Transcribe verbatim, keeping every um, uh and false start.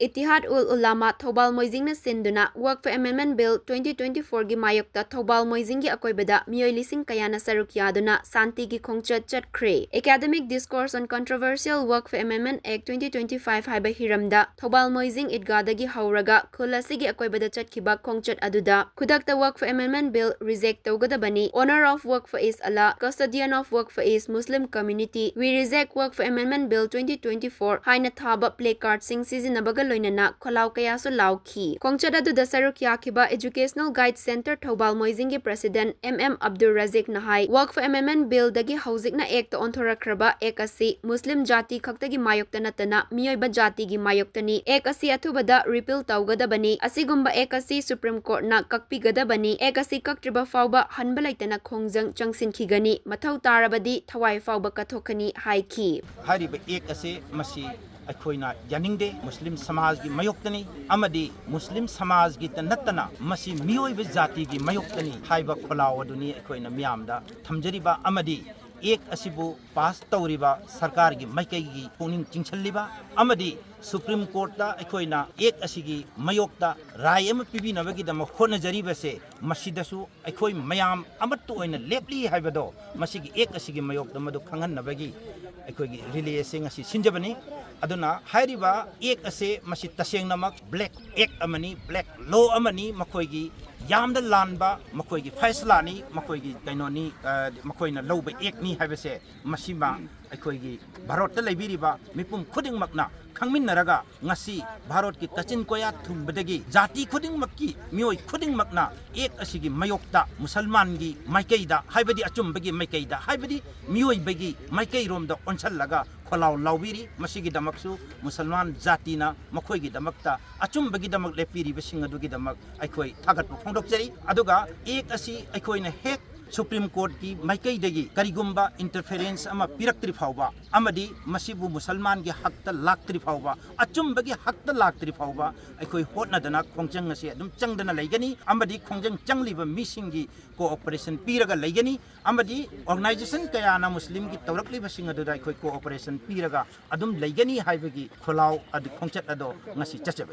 ꯏꯇꯤꯍꯥꯗ ꯎꯜ ꯎꯂꯥꯃꯥ ꯊꯧꯕꯥꯜ ꯃꯣꯏꯖꯤꯡꯅ ꯁꯤꯟꯗꯨꯅ ꯋꯛꯐ amendment bill twenty twenty-fourꯒꯤ ꯃꯥꯌꯣꯛꯇ ꯊꯧꯕꯥꯜ ꯃꯣꯏꯖꯤꯡꯒꯤ ꯑꯀꯣꯏꯕꯗ ꯃꯤꯑꯣꯏ ꯂꯤꯁꯤꯡ ꯀꯌꯥꯅ ꯁꯔꯨꯛ ꯌꯥꯗꯨꯅ ꯁꯥꯟꯇꯤꯒꯤ ꯈꯣꯡꯆꯠ ꯆꯠꯈ꯭ꯔꯦ꯫ Academic Discourse on Controversial Waqf Amendment Act twenty twenty-five ꯍꯥꯏꯕ ꯍꯤꯔꯝꯗ ꯊꯧꯕꯥꯜ ꯃꯣꯏꯖꯤꯡ ꯏꯗꯒꯥꯗꯒꯤ ꯍꯧꯔꯒ ꯈꯨꯜ ꯑꯁꯤꯒꯤ ꯑꯀꯣꯏꯕꯗ ꯆꯠꯈꯤꯕ ꯈꯣꯡꯆꯠ ꯑꯗꯨꯗ ꯈꯨꯗꯛꯇ Waqf Amendment Bill reject ꯇꯧꯒꯗꯕꯅꯤ, Owner of Waqf is Allah, Custodian of Waqf is Muslim Community, We Reject Waqf Amendment Bill twenty twenty-four ꯍꯥꯏꯅ ꯊꯥꯕ placardꯁꯤꯡ ꯁꯤꯖꯤꯟꯅꯕꯒ ꯂꯣꯏꯅꯅ ꯈꯣꯜꯂꯥꯎ ꯀꯌꯥꯁꯨ ꯂꯥꯎꯈꯤ꯫ ꯈꯣꯡꯆꯠ ꯑꯗꯨꯗ ꯁꯔꯨꯛ ꯌꯥꯈꯤꯕ Educational Guide Centre Thoubal ꯃꯣꯏꯖꯤꯡꯒꯤ President M M Abdul ꯔꯖꯤꯛꯅ ꯍꯥꯏ, Waqf Amendment Billꯗꯒꯤ ꯍꯧꯖꯤꯛꯅ Actꯇ ꯑꯣꯟꯊꯣꯔꯛꯈ꯭ꯔꯕ Act ꯑꯁꯤ ꯃꯨꯁꯂꯤꯝ ꯖꯥꯇꯤ ꯈꯛꯇꯒꯤ ꯃꯥꯌꯣꯛꯇ ꯅꯠꯇꯅ ꯃꯤꯑꯣꯏꯕ ꯖꯥꯇꯤꯒꯤ ꯃꯥꯌꯣꯛꯇꯅꯤ꯫ Act ꯑꯁꯤ ꯑꯊꯨꯕꯗ repeal ꯇꯧꯒꯗꯕꯅꯤ꯫ ꯑꯁꯤꯒꯨꯝꯕ Act ꯑꯁꯤ Supreme Courtꯅ ꯀꯛꯄꯤꯒꯗꯕꯅꯤ꯫ Act ꯑꯁꯤ ꯀꯛꯇ꯭ꯔꯤꯕ ꯐꯥꯎꯕ ꯍꯟꯕ ꯂꯩꯇꯅ ꯈꯣꯡꯖꯪ ꯆꯪꯁꯤꯟꯈꯤꯒꯅꯤ꯫ ꯃꯊꯧ ꯇꯥꯔꯕꯗꯤ ꯊꯋꯥꯏ ꯐꯥꯎꯕ ꯀꯠꯊꯣꯛꯀꯅꯤ ꯍꯥꯏꯈꯤ꯫ ꯍꯥꯏꯔꯤꯕ Act ꯑꯁꯤ ꯃꯁꯤ ꯑꯩꯈꯣꯏꯅ ꯌꯥꯅꯤꯡꯗꯦ꯫ ꯃꯨꯁꯂꯤꯝ ꯁꯃꯥꯖꯒꯤ ꯃꯥꯌꯣꯛꯇꯅꯤ ꯑꯃꯗꯤ ꯃꯨꯁꯂꯤꯝ ꯁꯃꯥꯖꯒꯤꯇ ꯅꯠꯇꯅ ꯃꯁꯤ ꯃꯤꯑꯣꯏꯕ ꯖꯥꯇꯤꯒꯤ ꯃꯥꯌꯣꯛꯇꯅꯤ ꯍꯥꯏꯕ ꯈꯣꯜꯂꯥꯎ ꯑꯗꯨꯅꯤ ꯑꯩꯈꯣꯏꯅ ꯃꯤꯌꯥꯝꯗ ꯊꯝꯖꯔꯤꯕ꯫ ꯑꯃꯗꯤ Act ꯑꯁꯤꯕꯨ pass ꯇꯧꯔꯤꯕ ꯁꯔꯀꯥꯔꯒꯤ ꯃꯥꯏꯀꯩꯒꯤ ꯄꯨꯛꯅꯤꯡ ꯆꯤꯡꯁꯤꯜꯂꯤꯕ ꯑꯃꯗꯤ Supreme Courtꯇ ꯑꯩꯈꯣꯏꯅ Act ꯑꯁꯤꯒꯤ ꯃꯥꯌꯣꯛꯇ ꯔꯥꯏ ꯑꯃ ꯄꯤꯕꯤꯅꯕꯒꯤꯗꯃꯛ ꯍꯣꯠꯅꯖꯔꯤꯕꯁꯦ, ꯃꯁꯤꯗꯁꯨ ꯑꯩꯈꯣꯏ ꯃꯌꯥꯝ ꯑꯃꯠꯇ ꯑꯣꯏꯅ ꯂꯦꯞꯂꯤ ꯍꯥꯏꯕꯗꯣ ꯃꯁꯤꯒꯤ Act ꯑꯁꯤꯒꯤ ꯃꯥꯌꯣꯛꯇ ꯃꯗꯨ ꯈꯪꯍꯟꯅꯕꯒꯤ ꯑꯩꯈꯣꯏꯒꯤ relay ꯑꯁꯤ ꯉꯁꯤ ꯁꯤꯟꯖꯕꯅꯤ꯫ ꯑꯗꯨꯅ ꯍꯥꯏꯔꯤꯕ Act ꯑꯁꯦ ꯃꯁꯤ ꯇꯁꯦꯡꯅꯃꯛ black act ꯑꯃꯅꯤ, black law ꯑꯃꯅꯤ, ꯃꯈꯣꯏꯒꯤ ꯌꯥꯝꯅ ꯂꯥꯟꯕ ꯃꯈꯣꯏꯒꯤ ꯐꯩꯁꯂꯥꯅꯤ, ꯃꯈꯣꯏꯒꯤ ꯀꯩꯅꯣꯅꯤ, ꯑ, ꯃꯈꯣꯏꯅ ꯂꯧꯕ Actꯅꯤ ꯍꯥꯏꯕꯁꯦ ꯃꯁꯤꯃ ꯑꯩꯈꯣꯏꯒꯤ ꯚꯥꯔꯠꯇ ꯂꯩꯕꯤꯔꯤꯕ ꯃꯤꯄꯨꯝ ꯈꯨꯗꯤꯡꯃꯛꯅ ꯈꯪꯃꯤꯟꯅꯔꯒ ꯉꯁꯤ ꯚꯥꯔꯠꯀꯤ ꯀꯥꯆꯤꯟ ꯀꯣꯌꯥ ꯊꯨꯡꯕꯗꯒꯤ ꯖꯥꯇꯤ ꯈꯨꯗꯤꯡꯃꯛꯀꯤ ꯃꯤꯑꯣꯏ ꯈꯨꯗꯤꯡꯃꯛꯅ Act ꯑꯁꯤꯒꯤ ꯃꯥꯌꯣꯛꯇ ꯃꯨꯁꯜꯃꯥꯟꯒꯤ ꯃꯥꯏꯀꯩꯗ ꯍꯥꯏꯕꯗꯤ ꯑꯆꯨꯝꯕꯒꯤ ꯃꯥꯏꯀꯩꯗ ꯍꯥꯏꯕꯗꯤ ꯃꯤꯑꯣꯏꯕꯒꯤ ꯃꯥꯏꯀꯩꯔꯣꯝꯗ ꯑꯣꯟꯁꯜꯂꯒ ꯈꯣꯜꯂꯥꯎ ꯂꯥꯎꯕꯤꯔꯤ꯫ ꯃꯁꯤꯒꯤꯗꯃꯛꯁꯨ ꯃꯨꯁꯜꯃꯥꯟ ꯖꯥꯇꯤꯅ ꯃꯈꯣꯏꯒꯤꯗꯃꯛꯇ ꯑꯆꯨꯝꯕꯒꯤꯗꯃꯛ ꯂꯦꯞꯄꯤꯔꯤꯕꯁꯤꯡ ꯑꯗꯨꯒꯤꯗꯃꯛ ꯑꯩꯈꯣꯏ ꯊꯥꯒꯠꯄ ꯐꯣꯡꯗꯣꯛꯆꯔꯤ꯫ ꯑꯗꯨꯒ Act ꯑꯁꯤ ꯑꯩꯈꯣꯏꯅ ꯍꯦꯛ ꯁꯨꯄ꯭ꯔꯤꯝ ꯀꯣꯔꯠꯀꯤ ꯃꯥꯏꯀꯩꯗꯒꯤ ꯀꯔꯤꯒꯨꯝꯕ ꯏꯟꯇꯔꯐꯦꯔꯦꯟꯁ ꯑꯃ ꯄꯤꯔꯛꯇ꯭ꯔꯤ ꯐꯥꯎꯕ ꯑꯃꯗꯤ ꯃꯁꯤꯕꯨ ꯃꯨꯁꯜꯃꯥꯟꯒꯤ ꯍꯛꯇ ꯂꯥꯛꯇ꯭ꯔꯤ ꯐꯥꯎꯕ, ꯑꯆꯨꯝꯕꯒꯤ ꯍꯛꯇ ꯂꯥꯛꯇ꯭ꯔꯤ ꯐꯥꯎꯕ ꯑꯩꯈꯣꯏ ꯍꯣꯠꯅꯗꯅ ꯈꯣꯡꯖꯪ ꯑꯁꯤ ꯑꯗꯨꯝ ꯆꯪꯗꯅ ꯂꯩꯒꯅꯤ ꯑꯃꯗꯤ ꯈꯣꯡꯖꯪ ꯆꯪꯂꯤꯕ ꯃꯤꯁꯤꯡꯒꯤ ꯀꯣꯑꯣꯄꯔꯦꯁꯟ ꯄꯤꯔꯒ ꯂꯩꯒꯅꯤ꯫ ꯑꯃꯗꯤ ꯑꯣꯔꯒꯅꯥꯏꯖꯦꯁꯟ ꯀꯌꯥꯅ ꯃꯨꯁꯂꯤꯝꯒꯤ ꯇꯧꯔꯛꯂꯤꯕꯁꯤꯡ ꯑꯗꯨꯗ ꯑꯩꯈꯣꯏ ꯀꯣꯑꯣꯄꯔꯦꯁꯟ ꯄꯤꯔꯒ ꯑꯗꯨꯝ ꯂꯩꯒꯅꯤ ꯍꯥꯏꯕꯒꯤ ꯈꯣꯜꯂꯥꯎ ꯑꯗꯨ, ꯈꯣꯡꯆꯠ ꯑꯗꯣ ꯉꯁꯤ ꯆꯠꯆꯕꯅꯤ꯫